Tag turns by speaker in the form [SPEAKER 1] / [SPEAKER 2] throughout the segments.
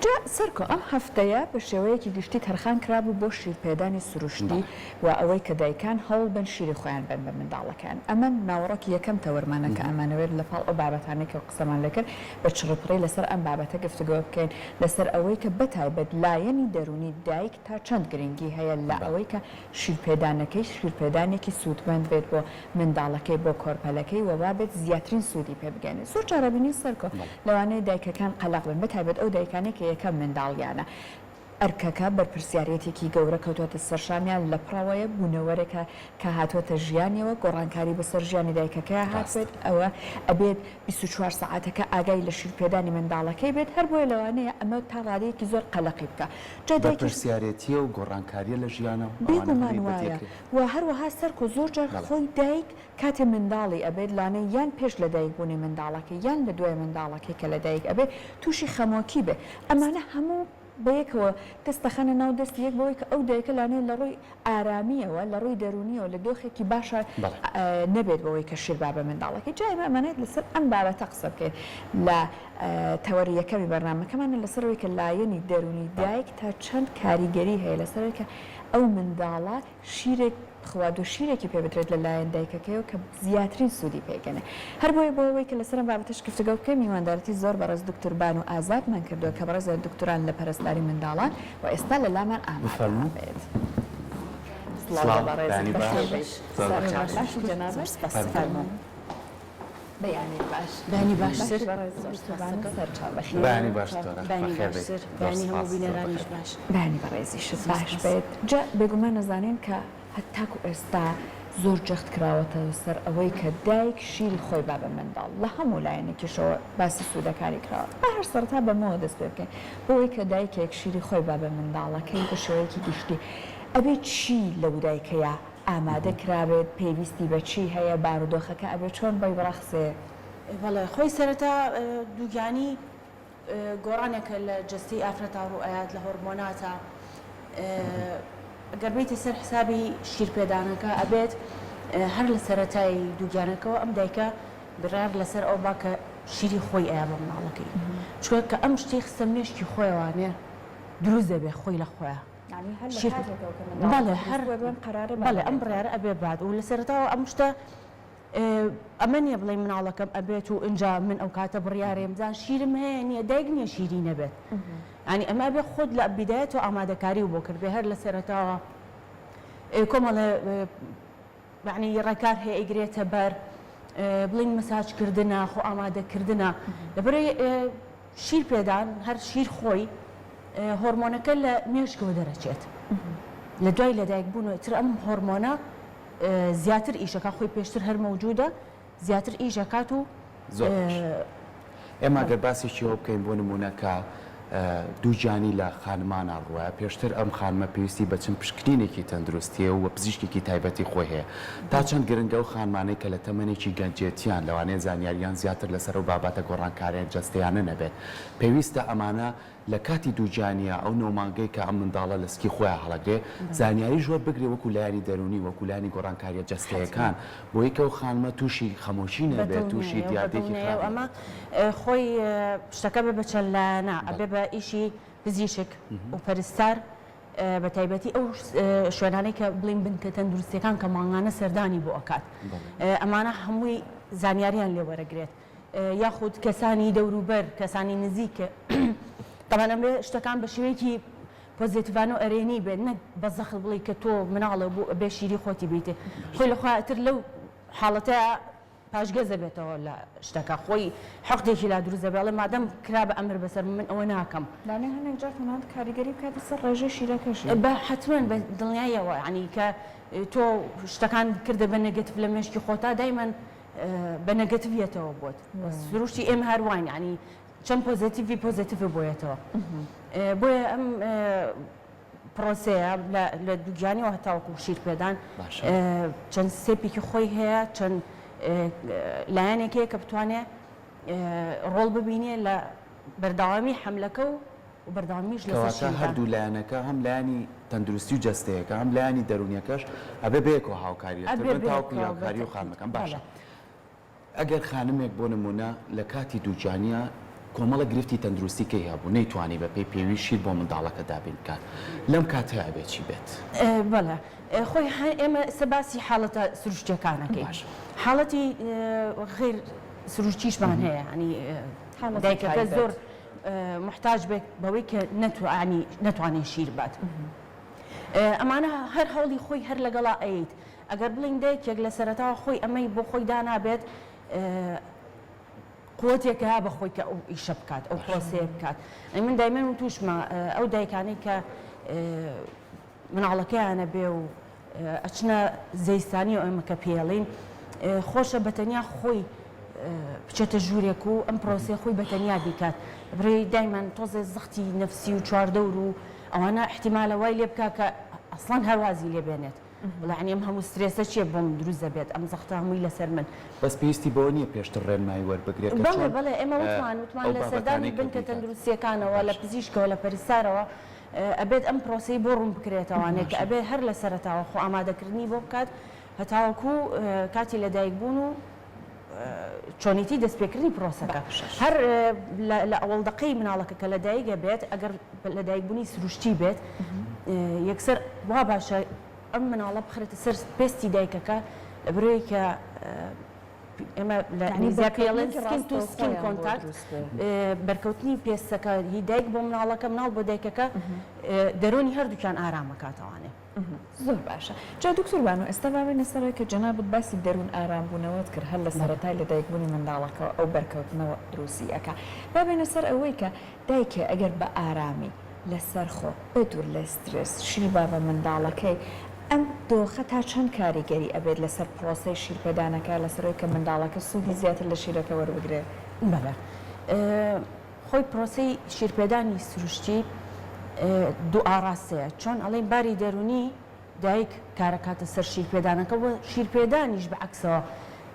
[SPEAKER 1] جا سەرکۆ ئەم هەفتەیە بە شێوەیەکی گشتی تەرخان کرابوو بۆ شیرپێدانی سروشتی و ئەوەی کە دایکان هەوڵ بەن شیری خۆیان بەن بە منداڵەکەیان. ئەمە ناوەڕۆکی یەکەم تەوەرمانە کە ئەمانەوێت لە پاڵ ئەو بابەتانەی کە قسەمان لێ کرد بە چڕوپڕی لەسەر ئەم بابەتە گفتوگۆ بکەین لەسەر ئەوەی کە بەتایبەت لایەنی دەروونی دایک تا چەند گرنگی هەیە لە ئەوەی کە شیرپێدانەکەی شیرپێدانێکی سوودمەند بێت بۆ منداڵەکەی بۆ کۆرپەلەکەی و وابێت زیاترین سوودی پێ بگەیەنێت. زۆر جار ئەبینین سەرکۆ لەوانەیە دایکەکان قەلەق بن بەتایبەت ئەو دایکانەی کە یەکەم منداڵیانە ئەرکەکە بەرپرسیاریەتێکی گەورە کەوتوەتە سەرشانیان لەپڕەوەیە بونەوەرێکە کە هاتوەتە ژیانیەوە گۆڕانکاری بەسەر ژیانی دایکەکەیا هاتبێت ئەوە ئەبێت 24 سەعاتەکە ئاگای لە شیرپێدانی منداڵەکەی بێت هەر بۆیە لەوانەیە ئەمە تا ڕادەیەکی زۆر قەلەقی بکا جا دایکیش
[SPEAKER 2] بەرپرسیارێتیە و گۆڕانکاریە لە ژیانەوە ئەوانە
[SPEAKER 1] بێگومان
[SPEAKER 2] هەمووی
[SPEAKER 1] وایە
[SPEAKER 2] بەدیەکرێ.
[SPEAKER 1] و هەروەها سەرکۆ زۆر جار
[SPEAKER 2] بەڵێ.
[SPEAKER 1] خۆی دایک کاتێ منداڵی ئەبێت لانەی یان پێش لەدایک بوونی منداڵەکەی یان لە دوای منداڵەکەی کە لەدایک ئەبێت تووشی خەمۆکی بێ ئەمانە هەموو بەیەکەوە دەست دەخەنە ناو دەستی یەک بەوەی کە ئەو دایکە لانەیە لە ڕووی ئارامییەوە لە ڕووی دەروونییەوە لە دۆخێکی باشا نەبێت بەوەی کە شیر با بە منداڵەکەی جا ئێمە ئەمانەوێت لەسەر ئەم بابەتە قسە بکەین لە تەوەری یەکەمی بەرنامەکەمانە لەسەر ئەوەی کە لایەنی دەروونی دایک تا چەند کاریگەری هەیە لەسەر ئەوەی کە ئەو منداڵە شیرێک بخوات و شیرێکی پێ بدرێت لە لایەن دایکەکەیەوە کە زیاترین سوودی پێ گەنێ. هەر بۆیە بۆ ئەوەی کە لەسەر ئەم بابەتەش گفتوگۆ بکەین میواندارەتی زۆر بەڕێز دوکتور بانو ئازادمان کردووە کە بەڕێزیان دوکتوران لە پەرستاری منداڵان و ئێستا لە لامان ئامادە
[SPEAKER 2] بفەرموو.
[SPEAKER 1] ئەبێت. سڵاو لە
[SPEAKER 2] سڵاو،
[SPEAKER 1] بەڕێزت
[SPEAKER 2] بەیانی باش.
[SPEAKER 1] بەخێر بێیت.
[SPEAKER 2] زۆر
[SPEAKER 1] سەرچاو
[SPEAKER 2] بەخێر بێیت.
[SPEAKER 1] باشی جەنابت؟
[SPEAKER 3] زۆر سپاس.
[SPEAKER 2] فەرموو.
[SPEAKER 1] فەرموو. بەیانیت باش.
[SPEAKER 3] بەیانی باشتر.
[SPEAKER 1] باشی بەڕێز
[SPEAKER 3] زۆر
[SPEAKER 1] دکتۆر
[SPEAKER 3] سپاس
[SPEAKER 1] بانو
[SPEAKER 3] دەکەم.
[SPEAKER 1] سەرچاو بەخێر
[SPEAKER 2] بەیانی
[SPEAKER 1] بێیت.
[SPEAKER 2] باش دکتۆرە.
[SPEAKER 3] بەیانی
[SPEAKER 2] بەخێر بێیت.
[SPEAKER 3] باشتر.
[SPEAKER 2] زۆر
[SPEAKER 3] بەیانی هەموو
[SPEAKER 2] سپاس. زۆر
[SPEAKER 3] بینەرانیش
[SPEAKER 2] بەخێر بێیت.
[SPEAKER 3] باش.
[SPEAKER 1] بەیانی بەڕێزیشت
[SPEAKER 3] زۆر
[SPEAKER 1] باش
[SPEAKER 3] سپاس.
[SPEAKER 1] بێت. جا بێگومان ئەزانین کە هەتاکو ئێستا زۆر جەخت کراوەتەوە سەر ئەوەی کە دایک شیری خۆی با بە منداڵ لە هەموو لایەنێکیشەوە باسی سوودەکانی کراوە با هەر سەرەتا بەمەوە دەست پێ بکەین بۆ ئەوەی کە دایکێک شیری خۆی با بە منداڵەکەی بە شێوەیەکی گشتی ئەبێ چی لەو دایکەیا ئامادە کرابێت پێویستی بە چی هەیە بارودۆخەکە ئەبێ چۆن بۆی بڕەخسێ؟
[SPEAKER 3] بەڵێ خۆی سەرەتا دووگیانی گۆڕانێکە لە جەستەی ئافرەتا ڕووئەیات لە هۆرمۆناتا گەر بێیتە سەر حسابی شیرپێدانەکە ئەبێت هەر لە سەرەتای دووگیانەکەوە ئەم دایکە بڕیار لەسەر ئەو با کە شیری خۆی ئەیا بە مناڵەکەی چونکە کە ئەم شتەی خستە مێشکی خۆیەوانێ دروست دەبێ خۆی لە خۆیا
[SPEAKER 1] یانی هەر لە
[SPEAKER 3] شیر
[SPEAKER 1] کاتێکەوە کە منداڵەکە
[SPEAKER 3] بەڵێ
[SPEAKER 1] دروست
[SPEAKER 3] هەر
[SPEAKER 1] بووە بێ ئەم قەرارە با
[SPEAKER 3] بەڵێ ئەم
[SPEAKER 1] بدرێت.
[SPEAKER 3] بڕیارە ئەبێ بات و لە سەرەتاوە ئەم شتە ئەمە نیە بڵێی مناڵەکەم ئەبێت و ئینجا من ئەو کاتە بڕیارێم بزان شیرم هەیە نیە دایک نیە شیری نەبێت یانی ئەمە ئەبێ خۆت لە بیدایەتەوە ئامادەکاری و بۆ کردبێ هەر لە سەرەتاوە کۆمەڵێ یانی ڕێکار هەیە ئەیگرێتە بەر بڵین مەساج کردنە خۆ ئامادەکردنە لەبەرئەوەی شیر پێدان هەر شیر خۆی هۆرمۆنەکە لە مێشکەوە دەرەچێت لە دوای لەدایک بوون تر ئەم هۆرمۆنە زیاتر ئیش ئەکات خۆی پێشتر هەر مەوجودە زیاتر ئیش ئەکات و
[SPEAKER 2] زۆر باش ئێمە گەر باسێکی ئەوە بکەین بۆ نمونە کە دووگیانی لە خانمانا ڕوایە پێشتر ئەم خانمە پێویستی بە چەند پشکنینێکی تەندروستیە و پزیشکێکی تایبەتی خۆی هەیە تا چەند گرنگە ئەو خانمانەی کە لە تەمەنێکی گەنجێتیان لەوانەیە زانیاریان زیاتر لەسەر ئەو بابەتە گۆڕانکاریە جەستەیانە نەبێت پێویستە ئەمانە لە کاتی دووگیانیا ئەو نۆ مانگەی کە ئەم منداڵە لە سکی خۆیا هەڵەگرێ زانیاریش وەربگرێ وەکو لایەنی دەروونی وەکو لایەنی گۆڕانکاریە جەستەیەکان بۆی کە ئەو خانمە تووشی خەمۆکی نەبێت تووشی
[SPEAKER 3] بەدڵنیایەوە
[SPEAKER 2] دیاردەیەکی
[SPEAKER 3] بەدڵنیایەوە
[SPEAKER 2] خراپ
[SPEAKER 3] ئەمە
[SPEAKER 2] نەبێت.
[SPEAKER 3] خۆی شتەکە بێ بە چەند لایەنە ئەبێ
[SPEAKER 2] بەڵێ.
[SPEAKER 3] بە ئیشی پزیشک و پەرستار بە تایبەتی ئەو شوێنانەی کە بڵێین بنکە تەندروستیەکان کە مانگانە سەردانی بۆ ئەکات ئەمانە هەمووی زانیاریان لێ وەرەگرێت یاخود کەسانی دەوروبەر، کەسانی نزیک تەبعەن ئەبێ شتەکان بە شێوەیەکی پۆزێتیڤانە و ئەرێنی بێت نەک بە زەخت بڵێی کە تۆ مناڵە بوو ئەبێ شیری خۆتی بیتێ خۆی لە خۆیا ئیتر لەو حاڵەتەیا پاشگەز دەبێتەوە لە شتەکە خۆی حوقدێکی لا دروست دەبێ ئەڵێ مادەم کرا بە ئەمر بەسەر من ئەوە ناکەم.
[SPEAKER 1] لانەیە هەنێک جار تەنانەت کاریگەری بکاتە سەر ڕێژەی شیرەکەشی.
[SPEAKER 3] بە حەتمەن بە دڵنیاییەوە یانی کە تۆ شتەکان کردە بە نێگەتیڤ لە مێشکی خۆتا دایمەن بە نێگەتیڤ یەتەوە بۆت سروشتی ئێمە هەر واین یانی چەند پۆزەتیڤی پۆزەتیڤ بۆیەتەوە بۆیە ئەم پرۆسەیە لە دووگیانیەوە هەتاوەکو شیر پێدان چەند step ێکی خۆی هەیە چەند لایەنێک هەیە کە بتوانێ ڕۆڵ ببینێ لە بەردەوامی حەملەکە و و بەردەوامیش لەسەر
[SPEAKER 2] کەواتە
[SPEAKER 3] شیردان.
[SPEAKER 2] هەردوو لایەنەکە هەم لایەنی تەندروستی و جەستەیەکە هەم لایەنی دەروونیەکەش ئەبێ بەیەکەوە هاوکاری یەکتر
[SPEAKER 3] ئەبێ
[SPEAKER 2] بن تاوەکو
[SPEAKER 3] بەیەکەوە بە
[SPEAKER 2] هاوکاری و
[SPEAKER 3] تەئکید
[SPEAKER 2] خانمەکان باشە
[SPEAKER 3] بەڵێ.
[SPEAKER 2] ئەگەر خانمێک بۆ نموونە لە کاتی دووگیانیا. کۆمەڵە گرفتی تەندروستی کەی هەبوو نەیتوانی بە پێی پێویست شیر بۆ منداڵەکە دابین بکات لەم کاتەیا ئەبێ چی بێت؟
[SPEAKER 3] بەڵێ خۆی ئێمە ئێستا باسی حاڵەتە سروشتیەکان ئەکەین
[SPEAKER 2] باشە.
[SPEAKER 3] حاڵەتی غەیر سروشتیشمان هەیە یانی
[SPEAKER 1] حاڵەتی
[SPEAKER 3] دایکەکە
[SPEAKER 1] تایبەت.
[SPEAKER 3] زۆر موحتاج بێت بەوەی کە نەتوانی نەتوانێت شیر بات ئەمانە هەر هەوڵی خۆی هەر لەگەڵا ئەیت ئەگەر بڵێین دایکێک لە سەرەتاوە خۆی ئەمەی بۆ خۆی دانابێت قوتێک هەیە بە خۆی کە ئەو ئیشە بکات ئەو پرۆسەیە بکات ئەی من دایمەن وتوشمە ئەو دایکانەی کە مناڵەکەیانە بێ و ئەچنە زەیسانی و ئەمە کە پێڵین خۆشە بە تەنیا خۆی بچێتە ژوورێک و ئەم پرۆسەیە خۆی بە تەنیا بیکات برێ دایمان تۆزێ زەختی نەفسی و چواردەور و ئەوانە احتیمالە وای لێ بکا کە ئەسڵەن هەر وازی لێ بێنێت بڵێ یانی ئەم هەموو سترێسە چیە بۆم دروست دەبێت ئەم زەختە هەمووی لەسەر من.
[SPEAKER 2] بەس پێویستی بەوە نیە پێشتر ڕێنمایی وەربگرێت کە
[SPEAKER 3] بەڵێ
[SPEAKER 2] چۆن
[SPEAKER 3] بەڵێ ئێمە وتمان وتمان
[SPEAKER 2] ئەو
[SPEAKER 3] لە سەردانی
[SPEAKER 2] بابەتانەی کە
[SPEAKER 3] بنکە
[SPEAKER 2] بیکات.
[SPEAKER 3] تەندروستیەکانەوە لە
[SPEAKER 2] باشە.
[SPEAKER 3] پزیشکەوە لە پەرستارەوە ئەبێت ئەم پرۆسەی بۆ ڕوون بکرێتەوانێ کە
[SPEAKER 2] باشە.
[SPEAKER 3] ئەبێت هەر لە سەرەتاوە خۆ ئامادەکردنی بۆ بکات هەتاوەکو کاتی لەدایکبوون و چۆنیتی دەستپێکردنی پرۆسەکە هەر لە ئەوەڵ دەقەی مناڵەکە کە لەدایک ئەبێت ئەگەر لەدایکبوونی سروشتی بێت یەکسەر وا باشە ئەم مناڵە بخرێتە سەر پێستی دایکەکە لەبەرئەوەی کە ئێمە لە ئینگلیزیا پێی ئەڵێن skin to skin contact بەرکەوتنی پێستەکە هی دایک بۆ مناڵەکە مناڵ بۆ دایکەکە دەرونی هەردووکیان ئارام ئەکاتەوانێ.
[SPEAKER 1] زۆر باشە جا دکتۆر بانو ئێستا با بێینە سەر ئەوەی کە جەنابت باسی دەروون ئارام بوونەوەت کرد هەر لە سەرەتای لەدایک بوونی منداڵەکەوە ئەو بەرکەوتنەوە دروستی ئەکا با بێینە سەر ئەوەی کە دایکێ ئەگەر بە ئارامی لەسەر خۆ بە دوور لە سترێس شیر با بە منداڵەکەی ئەم دۆخە تا چەند کاریگەری ئەبێت لەسەر پرۆسەی شیرپێدانەکە لەسەر ئەوەی کە منداڵەکە سوودی زیاتر لە شیرەکە وەربگرێ؟
[SPEAKER 3] بەڵێ خۆی پرۆسەی شیرپێدانی سروشتی دوو ئاڕاستەیە، چۆن ئەڵێین باری دەروونی دایک کارەکاتە سەر شیرپێدانەکە و شیرپێدانیش بە عەکسەوە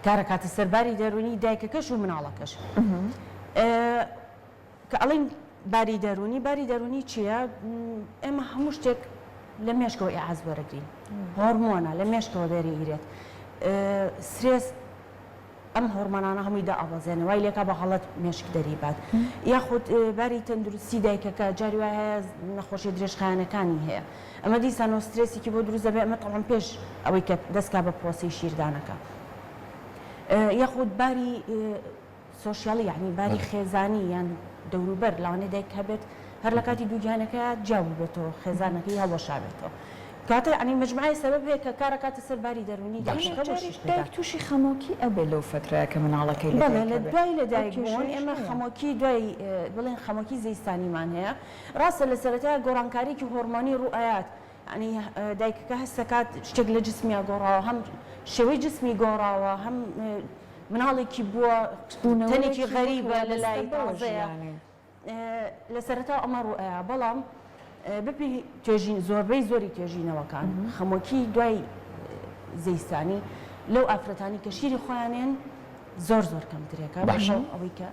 [SPEAKER 3] کارەکاتە سەر باری دەروونی دایکەکەش و مناڵەکەش. کە ئەڵێین باری دەروونی، باری دەروونی چییە؟ ئێمە هەموو شتێک لە مێشکەوە ئیعاز وەرەگرین، هۆرمۆنە لە مێشکەوە دەریگرێت، سترێس ئەم هۆرمۆنانە هەمووی دائەبەزێنێ وای لێکا بە غەڵەت مێشک دەریبات یاخود باری تەندروستی دایکەکە جاری وای هەیە نەخۆشیە درێژخایەنەکانی هەیە ئەمە دیسانەوە سترێسێکی بۆ دروست دەبێت ئەمە تەبعەن پێش ئەوەی کە دەستکا بە پرۆسەی شیردانەکە یاخود باری سۆشیالی یعنی باری خێزانی یان دەوروبەر لەوانەیە دایک هەبێت هەر لە کاتی دووگیانەکەیا جیا بووبێتەوە خێزانەکەی هەڵوەشابێتەوە کەواتە یەعنی مەجموعەی سەبەب هەیە کە کار ئەکاتە سەر باری دەروونی
[SPEAKER 1] باشە
[SPEAKER 3] دایکەکە بۆ
[SPEAKER 1] جارێک
[SPEAKER 3] شیر
[SPEAKER 1] دایک
[SPEAKER 3] پێدان.
[SPEAKER 1] تووشی خەمۆکی ئەبێ لەو فەترەیە کە مناڵەکەی لە
[SPEAKER 3] بەڵێ
[SPEAKER 1] دایک
[SPEAKER 3] لە
[SPEAKER 1] ئەبێ
[SPEAKER 3] دوای لە
[SPEAKER 1] ئەو
[SPEAKER 3] دایک بوون
[SPEAKER 1] کێشەیەش
[SPEAKER 3] ئێمە
[SPEAKER 1] هەیە.
[SPEAKER 3] خەمۆکی دوای بڵێن خەمۆکی زەیستانیمان هەیە ڕاستە لە سەرەتایا گۆڕانکاریەکی هۆرمۆنی ڕوو ئەیات یەعنی دایکەکە هەست ئەکات شتێک لە جسمیا گۆڕاوە هەم شێوەی جسمی گۆڕاوە هەم مناڵێکی بووە تەنێکی
[SPEAKER 1] بوونەوەیەکی وەک
[SPEAKER 3] غەریبە لە
[SPEAKER 1] وابەستە
[SPEAKER 3] لای
[SPEAKER 1] بەوە
[SPEAKER 3] تازەیە
[SPEAKER 1] ژیانی.
[SPEAKER 3] لە سەرەتاوە ئەمە ڕووئەیا بەڵام بەپێی توێژین زۆربەی زۆری توێژینەوەکان خەمۆکی دوای زەیستانی لەو ئافرەتانی کە شیری خۆیانێن زۆر زۆر کەمترێکە
[SPEAKER 2] باشە
[SPEAKER 3] بۆ ئەوەی کە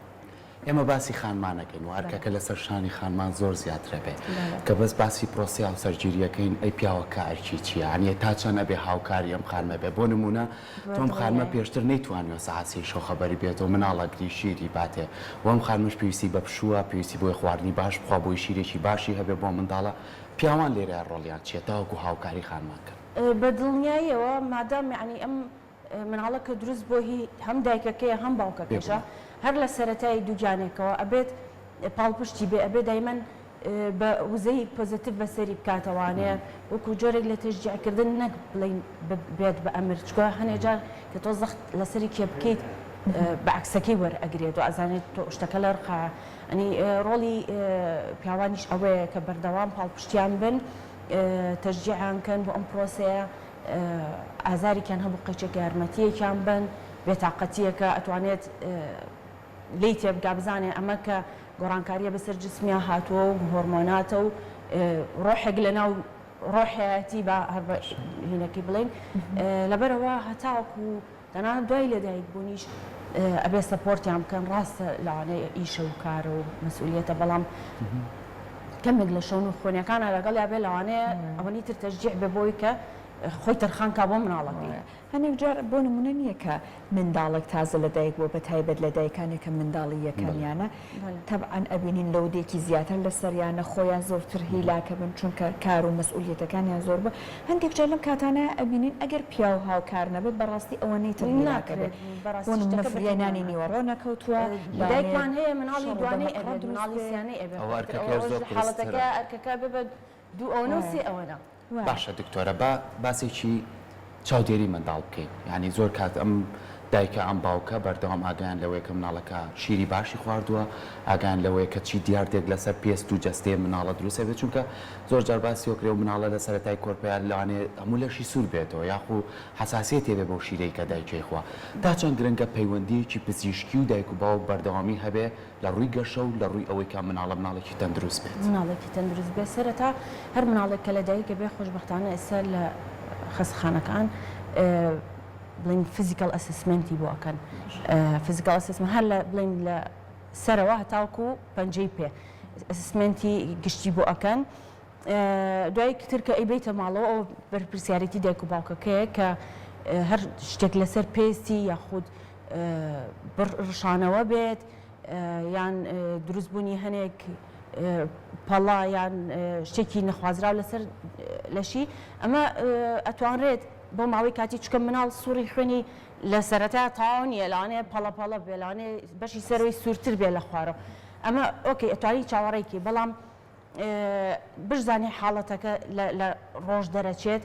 [SPEAKER 2] ئێمە باسی خانمان ئەکەین و ئەرکەکە لەسەر شانی خانمان زۆر زیاترە بێ کە بەس باسی پرۆسەی هاوسەرگیری ئەکەین ئەی پیاوەکە ئەرکی چیە یانی تا چەند ئەبێ هاوکاری ئەم خانمە بێ بۆ نمونە تۆ ئەم خانمە پێشتر نەیتوانیوە سەعات سێی شەو خەبەری بێتەوە مناڵ ئەگری شیری باتێ و ئەم خانمەش پێویستی بە پشووە پێویستی بۆی خواردنی باش بخوا بۆی شیرێکی باشی هەبێ بۆ منداڵە پیاوان لێرە ڕۆڵیان چیە تاوەکو هاوکاری خانمان کەن؟
[SPEAKER 3] بە دڵنیاییەوە مادام یەعنی ئەم مناڵە کە دروست بووە هی هەم دایکەکەیە هەم باوکەکەشە هەر لە سەرەتای دووگیانێکەوە ئەبێت پاڵپشتی بێ ئەبێ دایمەن بە وزەی پۆزەتیڤ بەسەری بکاتەوانێ وەکو جۆرێک لە تەشجیع کردن نەک بڵێین بێت بە ئەمر چونکە هەنێ جار کە تۆ زەخت لەسەری کێ بکەیت بە عەکسەکەی وەرئەگرێت و ئەزانێت تۆ شتەکە لە ڕقە ئەنی ڕۆڵی پیاوانیش ئەوەیە کە بەردەوام پاڵپشتیان بن تەشجیعیان کەن بۆ ئەم پرۆسەیە ئازارێکیان هەبوو قەیچێک یارمەتیەکیان بن بێتاقەتیەکە ئەتوانێت لێی تێبگا بزانێ ئەمە کە گۆڕانکاریە بەسەر جسمیا هاتووە و هۆرمۆناتە و ڕۆحێک لەناو ڕۆحیەتی با هەر بە هینەکەی بڵێین لەبەرەوە هەتاوەکو تەنانەت دوای لەدایک بوونیش ئەبێ سەپۆرتیان بکەن ڕاستە لەوانەیە ئیشە و کارە و مەسئولیەتە بەڵام کەمێک لە شەون و خۆنیەکانە لەگەڵیا بێ لەوانەیە ئەوەنی تر تەشجیع بێ بۆی کە. خۆی تەرخان کا بۆ مناڵەکەی.
[SPEAKER 1] هەنێک جار بۆ نمونە نیە کە منداڵێک تازە لە دایک بووە بە تایبەت لە دایکانێک کە منداڵی یەکەمیانە تەبعەن ئەبینین load ێکی زیاتر لەسەریانە خۆیان زۆرتر هیلاکە بن چونکە کار و مەسئولیەتەکانیان زۆر بووە هەندێک جار لەم کاتانە ئەبینین ئەگەر پیاو هاوکار نەبێت بەڕاستی ئەوەنەی تر هیلاکە بێت
[SPEAKER 3] ناکرێت
[SPEAKER 1] بۆ
[SPEAKER 3] بەڕاستی
[SPEAKER 1] نمونە
[SPEAKER 3] شتەکە
[SPEAKER 1] فریای
[SPEAKER 3] بەتەنیا
[SPEAKER 1] نانی
[SPEAKER 3] ناکرێت.
[SPEAKER 1] نیوەڕۆ نەکەوتووە لەوانەیە
[SPEAKER 3] دایکمان هەیە مناڵی
[SPEAKER 1] شەڕ و
[SPEAKER 3] دوانەی
[SPEAKER 1] دەمەقڕە
[SPEAKER 3] ئەبێت
[SPEAKER 1] دروست
[SPEAKER 3] مناڵی
[SPEAKER 1] بێ.
[SPEAKER 3] سیانەی ئەبێ
[SPEAKER 2] ئەوە
[SPEAKER 3] خاتر
[SPEAKER 2] ئەرکەکەیە
[SPEAKER 3] ئەوەش
[SPEAKER 2] زۆر
[SPEAKER 3] لە
[SPEAKER 2] قورسترە.
[SPEAKER 3] حاڵەتەکە ئەرکەکە ئەبێ بە دوو ئەوەنە و سێ ئەوەنە.
[SPEAKER 1] وایە.
[SPEAKER 2] باشە دکتۆرە با باسێکی چاودێری منداڵ بکەین یانی زۆر کات ئەم دایکە ئەم باوکە بەردەوام ئاگایان لەوەیە کە مناڵەکە شیری باشی خواردووە ئاگایان لەوەیە کە چی دیاردێک لەسەر پێست و جەستەی مناڵە دروست ئەبێت چونکە زۆر جار باسی ئەوە کرێ و مناڵە لە سەرەتای کۆرپەیا لەوانەیە هەموو لەشی سوور بێتەوە یاخو حەساسیەتی هەبێ بەو شیرەی کە دایکی ئەیخوا تا چەند گرنگە پەیوەندیەکی پزیشکی و دایک و باوک بەردەوامی هەبێ لە ڕووی گەشە و لە ڕووی ئەوەی کە مناڵە مناڵێکی تەندروست بێت.
[SPEAKER 3] مناڵێکی تەندروست بێت سەرەتا هەر مناڵێک کە لە دایک ئەبێ خۆشبەختانە ئێستا لە خەستەخانەکان بڵێین physical assessment ی بۆ ئەکەن physical assessment هەر لە بڵێین لە سەرەوە هەتاوکو پەنجەی پێ assessment ی گشتی بۆ ئەکەن دوای تر کە ئەیبەیتە ماڵەوە ئەوە بەرپرسیارێتی دایک و باوکەکەیە کە هەر شتێک لەسەر پێستی یاخود ڕشانەوە بێت یان دروستبوونی هەنێک پەڵە یان شتێکی نەخوازراو لەسەر لەشی ئەمە ئەتوانرێت بۆ ماوەی کاتی چکە مناڵ سوڕی خوێنی لە سەرەتا تەواو نییە لەوانەیە پەڵە پەڵە بێ لەوانەیە بەشی سەرەوەی سوورتر بێ لە خوارەوە ئەمە okay ئەتوانی چاوەڕێکی بەڵام بشزانی حاڵەتەکە لە ڕۆژ دەرەچێت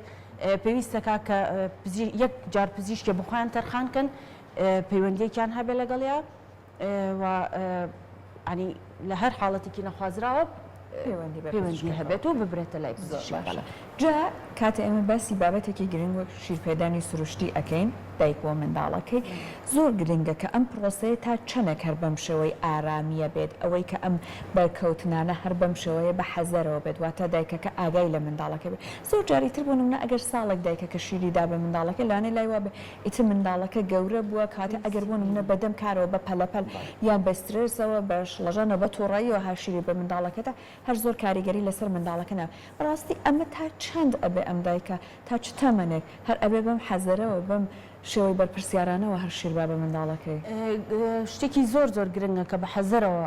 [SPEAKER 3] پێویستەکە کە یەک جار پزیشکێ بۆ خۆیان تەرخان کەن پەیوەندیەکیان هەبێ لەگەڵیا و ینی لە هەر حاڵەتێکی نەخوازراوە پەیوەندی هەبێت و ببرێتە لای پزیشک.
[SPEAKER 1] باشە جا کاتێ ئێمە باسی بابەتێکی گرنگ وەک شیرپێدانی سروشتی ئەکەین دایک بۆ منداڵەکەی زۆر گرنگە کە ئەم پرۆسەیە تا چەنێک هەر بەم شێوەی ئارامییە بێت ئەوەی کە ئەم بەرکەوتنانە هەر بەم شێوەیە بە حەزەرەوە بێت واتە دایکەکە ئاگای لە منداڵەکەی بێت زۆر جاری تر بۆ نمونە ئەگەر ساڵێک دایکەکە شیری دا بە منداڵەکەی لەوانەیە لای وابێ ئیتر منداڵەکە گەورە بووە کەواتە ئەگەر بۆ نمونە بەدەم کارەوە بە پەلەپەل یان بە سترێسەوە بە شڵەژانەوە بە توڕەییەوە هەر شیری بە منداڵەکە دا هەر زۆر کاریگەری لەسەر منداڵەکە نابێت بەڕاستی ئەمە تا چەند ئەبێ ئەم دایکە تا چ تەمەنێک هەر ئەبێ بەم حەزەرەوە بەم شێوەی بەرپرسیارانەوە هەر شیر با بە منداڵەکەی؟
[SPEAKER 3] شتێکی زۆر زۆر گرنگە کە بە حەزەرەوە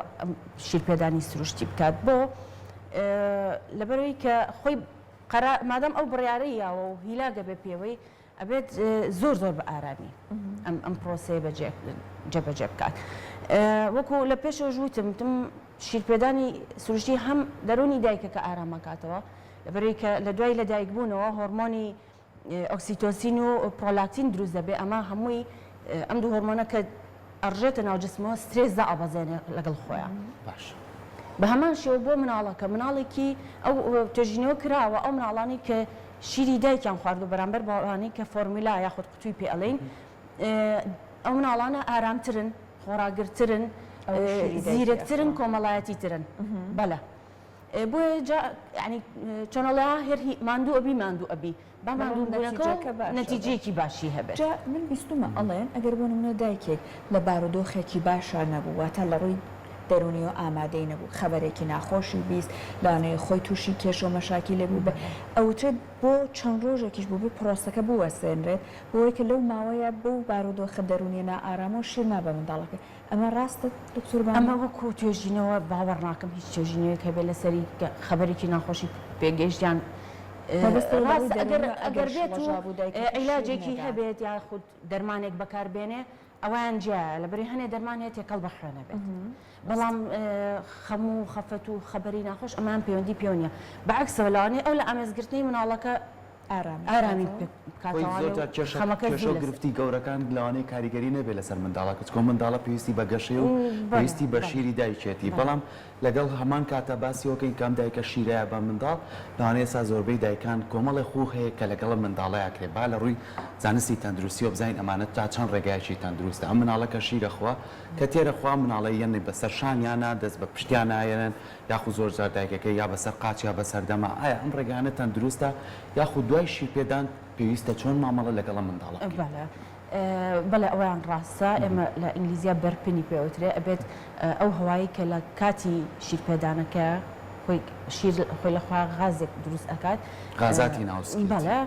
[SPEAKER 3] شیرپێدانی سروشتی بکات بۆ؟ لەبەرئەوەی کە خۆی قەرار مادام ئەو بڕیارەی یاوە و هیلاک ئەبێ پێوەی ئەبێت زۆر زۆر بە ئارامی ئەم ئەم پرۆسەیە بەجێ جێبەجێ بکات وەکو لە پێشەوەش وتم وتم شیرپێدانی سروشتی هەم دەروونی دایکەکە ئارام ئەکاتەوە لەبەرئەوەی کە لە دوای لەدایکبوونەوە هۆرمۆنی ئۆکسیتۆسین و پرۆلاکتین دروست دەبێت ئەمە هەمووی ئەم دوو هۆرمۆنە کە ئەڕژێتە ناو جسمەوە سترێس دائەبەزێنێ لەگەڵ خۆیا.
[SPEAKER 2] باش.
[SPEAKER 3] بە هەمان شێوە بۆ مناڵەکە، مناڵێکی ئەو توێژینەوە کراوە ئەو مناڵانەی کە شیری دایکیان خواردووە بەرامبەر بەوانەی کە فۆرمیولا یاخود قوتووی پێ ئەڵێین ئەو مناڵانە ئارامترن، خۆڕاگرترن، زیرەکترن، کۆمەڵایەتیترن. بەلە. بۆیە جا یانی چۆن ئەڵێ هەر ماندوو ئەبی ماندوو ئەبی با ماندوو بوونەکە نەتیجەیەکی باشی هەبێت.
[SPEAKER 1] جا من بیستومە ئەڵێن ئەگەر بۆ نمونە دایکێک لە بارودۆخێکی باشا نەبوو واتە لە ڕووی دەرونیەوە ئامادەی نەبوو خەبەرێکی ناخۆشی 20 لەوانەیە خۆی توشی کێشە و مەشاکیلێک بووبێ ئەوترێت بۆ چەند ڕۆژێکیش بووبێ پرۆسەکە بوەستێنرێت بۆوەی کە لەو ماوەیە بەو بارودۆخە دەرونیە نائارامەوە شیر نابە منداڵەکەی ئەمە ڕاستە دکتۆر بانو؟
[SPEAKER 3] ئەمە وەکو توێژینەوە باوەڕ ناکەم هیچ توێژینەوەیەک هەبێت لەسەری کە خەبەرێکی ناخۆشی پێگەیشت یان
[SPEAKER 1] مەبەستم لە ڕووی
[SPEAKER 3] ڕاستە ئەگەر
[SPEAKER 1] دەروونیەوە ئەگەر
[SPEAKER 3] ئەگەر بێت و
[SPEAKER 1] شڵەژابوو دایکەکە شیر
[SPEAKER 3] عیلاجێکی
[SPEAKER 1] نەدا.
[SPEAKER 3] هەبێت یاخود دەرمانێک بەکار بێنێ ئەوەیان جیایە لەبەری هەنێ دەرمان هەیە تێکەڵ بە خوێن ئەبێت بەڵام خەم و خەفەت و خەبەری ناخۆش ئەمەیان پەیوەندی پێوە نییە بەعەکسەوە لەوانەیە ئەو لە ئامێزگرتنەی مناڵەکە
[SPEAKER 1] ئارامی
[SPEAKER 3] ئارامی
[SPEAKER 2] خۆی
[SPEAKER 3] بکاتەوە
[SPEAKER 2] زۆر جار کێشە
[SPEAKER 3] خەمەکە
[SPEAKER 2] کێشە
[SPEAKER 3] زوو
[SPEAKER 2] و
[SPEAKER 3] لەسەر
[SPEAKER 2] گرفتی گەورەکان لەوانەیە کاریگەری نەبێت لەسەر منداڵەکە چونکە منداڵە پێویستی بە گەشەیە و
[SPEAKER 3] بەڵێ
[SPEAKER 2] پێویستی بە
[SPEAKER 3] بەڵێ
[SPEAKER 2] شیری دایکیەتی
[SPEAKER 3] بەڵێ
[SPEAKER 2] بەڵام لەگەڵ هەمان کاتا باسی ئەوە کەین کە ئەم دایکە شیرەیە بە منداڵ لەوانەیە ئێستا زۆربەی دایکان کۆمەڵێ خوو هەیە کە لەگەڵ منداڵەیا کرێ با لە ڕووی زانستی تەندروستیەوە بزانین ئەمانە تا چەند ڕێگایەکی تەندروستە ئەم مناڵە کە شیرە خوا کە تێرە خوا مناڵە یەنی بەسەر شانیانە دەست بە پشتیانە یەنن یاخود زۆر جار دایکەکەی یا بەسەر قاچ یا بەسەر دەما، ئایا ئەم ڕێگایانە تەندروستە یاخود دوای شیرپێدان پێویستە چۆن مامەڵە لەگەڵ ئەم منداڵە بکەین؟
[SPEAKER 3] بەڵێ بەڵێ ئەوەیان ڕاستە ئێمە لە ئینگلیزیا burping ی پێ ئەوترێ ئەبێت ئەو هەوایەی کە لە کاتی شیرپێدانەکە. خۆی شیر خۆی لە خوا غازێک دروست ئەکات.
[SPEAKER 2] غازاتی ناو سکی.
[SPEAKER 3] بەڵێ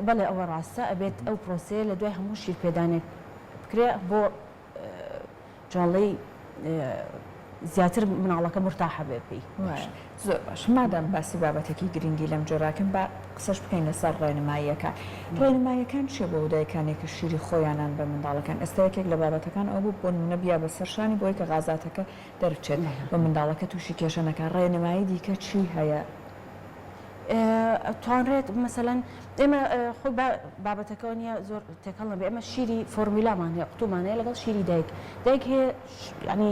[SPEAKER 3] بەڵێ ئەوە ڕاستە ئەبێت ئەو پرۆسەیە لە دوای هەموو شیر پێدانێک بکرێ بۆ جۆڵەی زیاتر مناڵەکە مورتاحە بێ پێی.
[SPEAKER 1] زۆر باش مادام باسی بابەتێکی گرنگی لەم جۆراکەن با قسەش بکەین لەسەر ڕێنماییەکان ڕێنماییەکان چیە بۆ دایکانێک کە شیری خۆیانان بە منداڵەکان ئێستا یەکێک لە بابەتەکان ئەوە بوو بۆ نمونە بیا بەسەر شانی بۆی کە غازاتەکە دەربچێت و منداڵەکە تووشی کێشە نەکات ڕێنمایی دیکە چی هەیە؟
[SPEAKER 3] ئەتوانرێت مەسەلەن ئێمە خۆی بابەتەکەەوە نیە زۆر تێکەڵ نەبێ ئێمە شیری فۆرمیلامان هەیە قوتومان هەیە لەگەڵ شیری دایک دایک هەیە ینی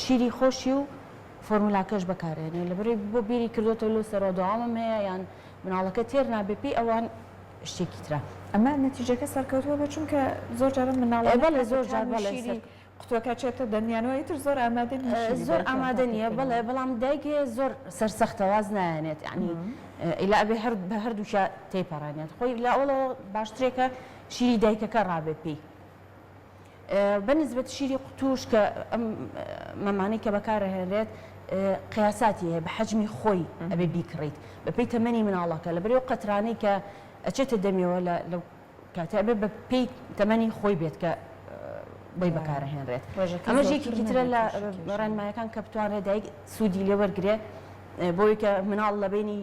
[SPEAKER 3] شیری خۆشی و فۆرمولاکەش بەکارێنێ لەبەرەی بۆ بیری کردوێتەوە لۆ سەرەوە داوامم هەیە یان مناڵەکە تێر نابێ پێی ئەوان شتێکی ترە.
[SPEAKER 1] ئەمە نەتیجەکە سەرکەوتووە بێت چونکە زۆر جارە مناڵانە
[SPEAKER 3] بەڵێ زۆر جار بەڵێ
[SPEAKER 1] شیری قوتوەکە چێتە دەمیانەوە ئیتر زۆر ئامادە نیە شیری
[SPEAKER 3] زۆر
[SPEAKER 1] دایکیان
[SPEAKER 3] ئامادە نییە
[SPEAKER 1] تاقی
[SPEAKER 3] بەڵێ
[SPEAKER 1] بکەنەوە.
[SPEAKER 3] بەڵام دایک هەیە زۆر سەرسەختە واز نایەنێت یانی ئیلا ئەبێ هەر بە هەردووکیا تێیپەڕێنێت خۆی لە ئەوڵەوە باشترێکە شیری دایکەکە ڕابێ پێی بە نسبەت شیری قوتوش کە ئەم مەمانەی کە بەکارەهێنرێت قیاساتی هەیە بە حەجمی خۆی ئەبێ بیکڕیت بەپێی تەمەنی مناڵەکە لەبەرئەو قەترانەی کە ئەچێتە دەمیەوە لە لەو کاتە ئەبێ بە پێی تەمەنی خۆی بێت کە بۆی بەکارەهێنرێت.
[SPEAKER 1] ڕێژەکە
[SPEAKER 3] ئەمەش
[SPEAKER 1] زۆرتر
[SPEAKER 3] یەکێکی ترە
[SPEAKER 1] نەبێت
[SPEAKER 3] لە
[SPEAKER 1] تووشی کێشە
[SPEAKER 3] ڕێنمایەکان کە بتوانرێت دایک سوودی لێ وەرگرێ بۆی کە مناڵ لە بەینی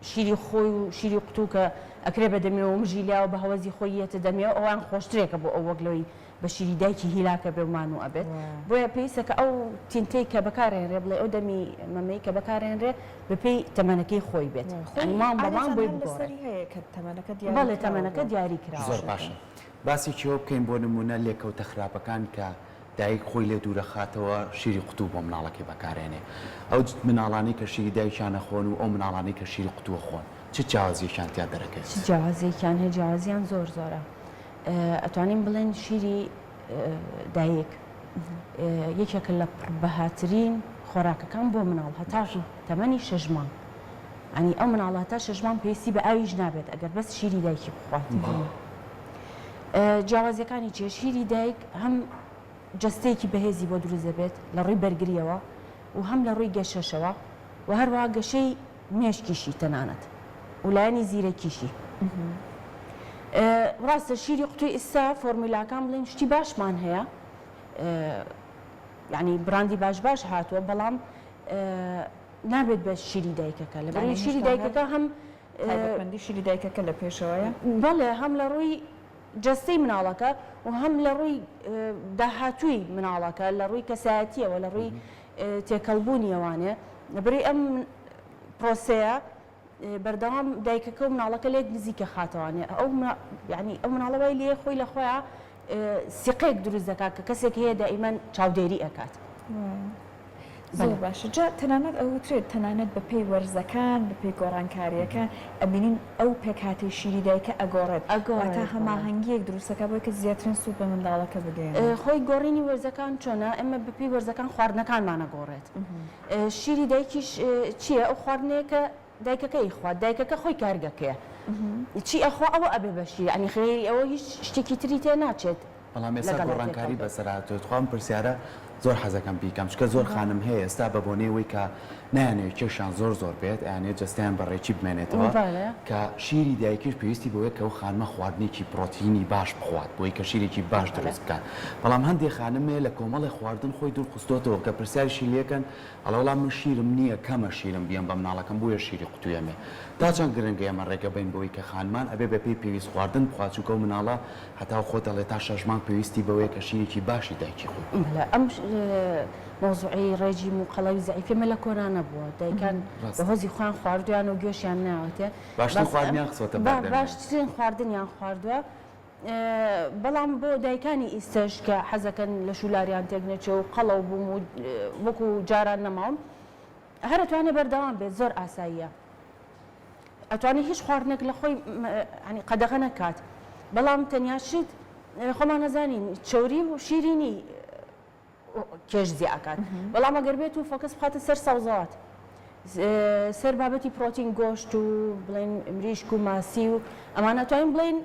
[SPEAKER 3] شیری خۆی و شیری قوتوو کە ئەکرێ بە دەمیەوە و مژی لیاوە بە هەوەزی خۆی یەتە دەمیەوە ئەوان خۆشترێکە بۆ ئەو وەک لەوەی بە شیری دایکی هیلاکە بێ و مانوو ئەبێت بۆیە پێویستە کە ئەو تینتەی کە بەکارهێنرێ بڵێ ئەو دەمی مەمەی کە بەکارهێنرێ بەپێی تەمەنەکەی خۆی بێت یانی مانگ بە مانگ بۆی بگۆڕێت. بەڵێ تەمەنەکە دیاری کراوە.
[SPEAKER 2] زۆر باشە باسێکی ئەوە بکەین بۆ نموونە لێکەوتە خراپەکان کە دایک خۆی لێ دوورەخاتەوە شیری قوتوو بۆ مناڵەکەی بەکارێنێ ئەو مناڵانەی کە شیری دایکیان ئەخۆن و ئەو مناڵانەی کە شیری قوتوو ئەخۆن چ جیاوازیەکیان تیا دەرەکەوێت؟
[SPEAKER 3] چ جیاوازیەکیان هەیە جیاوازیان زۆر زۆرە ئەتوانین بڵێین شیری دایک یەکێکە لە پڕبەهاترین خۆراکەکان بۆ مناڵ هەتاکو تەمەنی شەش مانگ ینی ئەو مناڵە هەتا شەش مانگ پێویستی بە ئاویش نابێت ئەگەر بەس شیری دایکی بخوات جیاوازیەکانی چیە شیری دایک هەم جەستەیەکی بەهێزی بۆ دروست دەبێت لە ڕووی بەرگریەوە و هەم لە ڕووی گەشەشەوە و هەروەها گەشەی مێشکیشی تەنانەت و لایەنی زیرەکیشی. ڕاستە شیری قوتوی ئیستا فۆرمیولاکان بڵێین شتی باشمان هەیە یعنی براندی باش باش هاتووە بەڵام نابێت بە شیری دایکەکە لەبەر شیری دایکەکە هەم
[SPEAKER 1] تایبەتمەندی شیری دایکەکە لە پێشەوەیە
[SPEAKER 3] بەڵێ هەم لە ڕووی جەستەی مناڵەکە و هەم لە ڕووی داهاتووی مناڵەکە لە ڕووی کەسایەتیەوە لە ڕووی تێکەڵبوونیەوانێ لەبەرئەوەی ئەم پرۆسەیە بەردەوام دایکەکە و مناڵەکە لێک نزیکە خاتەوانێ ئەو یعنی ئەو مناڵە وای لێ خۆی لە خۆیان سیقەیەک دروست دەکات کە کەسێک هەیە دائیمەن چاودێری ئەکات.
[SPEAKER 1] زۆر باشە جا تەنانەت ئەوترێت تەنانەت بەپێی وەرزەکان بەپێی گۆڕانکارییەکان ئەبینین ئەو پێکهاتەی شیری دایکە ئەگۆڕێت واتە هەماهەنگییەک دروستەکات بۆی کە زیاترین سوود بە منداڵەکە بگەیەنێت.
[SPEAKER 3] خۆی گۆڕینی وەرزەکان چۆنە ئێمە بەپێی وەرزەکان خواردنەکانمان ئەگۆڕێت شیری دایکیش چییە ئەو خواردنەیە کە دایکەکە ئەیخوات دایکەکە خۆی کارگەکەیە چی ئەخوا ئەوە ئەبێ بە شیر یانی غەیری ئەوە هیچ شتێکی تری تێ ناچێت
[SPEAKER 2] بەڵام ئێستا
[SPEAKER 3] لەگەڵا تێکەڵ
[SPEAKER 2] گۆڕانکاری
[SPEAKER 3] بێت.
[SPEAKER 2] بەسەر هاتووە تخوا ئەم پرسیارە زۆر حەزەکەم بیکەم چونکە زۆر خانم هەیە ئێستا بە بۆنەی ئەوەی کە نایانەوێت کێشیان زۆر زۆر بێت ئەیانەوێت جەستەیان بە ڕێکی بمێنێتەوە
[SPEAKER 3] بەڵێ.
[SPEAKER 2] کە شیری دایکیش پێویستی بەوەیە کە ئەو خانمە خواردنێکی پڕۆتینی باش بخوات بۆی کە شیرێکی باش
[SPEAKER 3] بەڵێ.
[SPEAKER 2] دروست بکات بەڵام هەندێ خانم هەیە لە کۆمەڵێ خواردن خۆی دوور خستۆتەوە کە پرسیاریشی لێکەن ئەڵێ وەڵا من شیرم نییە کەمە شیرم بیەم بە مناڵەکەم بۆیە شیری قوتویەمێ. تا چەند گرنگە ئێمە ڕێگە بەین بەوەی کە خانمان ئەبێ بە پێی پێویست خواردن بخوات چونکە ئەو مناڵە هەتاو خۆت ئەڵێ تا شەش مانگ پێویستی بەوەیە کە شیرێکی باشی دایکی خۆی بخوات.
[SPEAKER 3] بەڵێ ئەم مەوزوعی ڕێجیم و قەڵەوی زەعیفی ئەمە لە کۆنا نەبووە دایکان بە
[SPEAKER 2] ڕاستە.
[SPEAKER 3] هۆزی خۆیان خواردویانە و گوێشیان ناوەتێ
[SPEAKER 2] باشترین
[SPEAKER 3] بەس
[SPEAKER 2] خواردنیان خستوەتە بەردەمیان.
[SPEAKER 3] باشترین خواردنیان خواردوە بەڵام بۆ دایکانی ئیستەش کە حەزەکەن لەش و لاریان تێک نەچێ و قەڵەو بووم و وەکو جاران نەماوم هەر ئەتوانێ بەردەوام بێت زۆر ئاساییە ئەتوانێ هیچ خواردنێک لە خۆی ینی قەدەغە نەکات بەڵام تەنیا شت خۆمان نەزانین چەوری و شیرینی کێش زیا ئەکات بەڵام ئەگەر بێت و focus بخاتە سەر سەوزەوات سەر بابەتی پرۆتین گۆشت و بڵێن مریشک و ماسی و ئەمانە توانین بڵێن.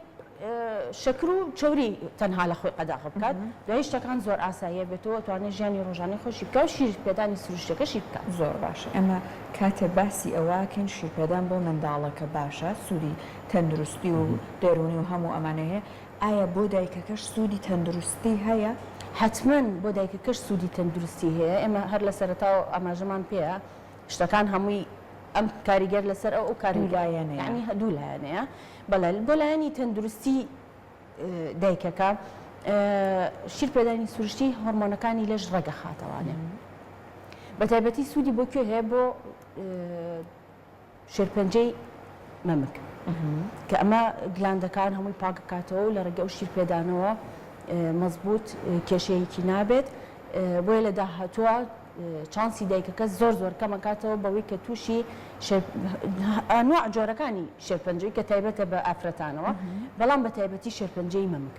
[SPEAKER 3] شەکر و چەوری تەنها لە خۆی قەدەغە بکات دوایی شتەکان زۆر ئاساییە بێتەوە توانێت ژیانی ڕۆژانەی خۆشی بکا و شیر پێدانی سروشتەکەشی بکات.
[SPEAKER 1] زۆر باشە ئێمە کاتێ باسی ئەوەکەین شیرپێدان بۆ منداڵەکە باشە سوودی تەندروستی و دەروونی و هەموو ئەمانەی هەیە ئایا بۆ دایکەکەش سوودی تەندروستی هەیە؟
[SPEAKER 3] حەتمەن بۆ دایکەکەش سوودی تەندروستی هەیە ئێمە هەر لە سەرەتاوە ئاماژەمان پێیە شتەکان هەمووی ئەم کاریگەر لەسەر ئەو ئەو کاریگەر
[SPEAKER 1] دوولایەنەیە.
[SPEAKER 3] یانی دوولایەنەیە بەڵێ بۆ لایەنی تەندروستی دایکەکە شیر پێدانی سروشتی هۆرمۆنەکانی لەش ڕێگەخاتەوانێ بە تایبەتی سوودی بۆ کوێ هەیە بۆ شێرپەنجەی مەمک کە ئەمە گلاندەکان هەمووی پاککاتەوە و لە ڕێگە ئەو شیر پێدانەوە مەزبوط کێشەیەکی نابێت بۆیە لە داهاتووە چانسی دایکەکە زۆر زۆر کەمەکاتەوە بەوەی کە تووشی ئەنواع جۆرەکانی شێرپەنجەی کە تایبەتە بە ئافرەتانەوە بەڵام بە تایبەتی شێرپەنجەی مەمک.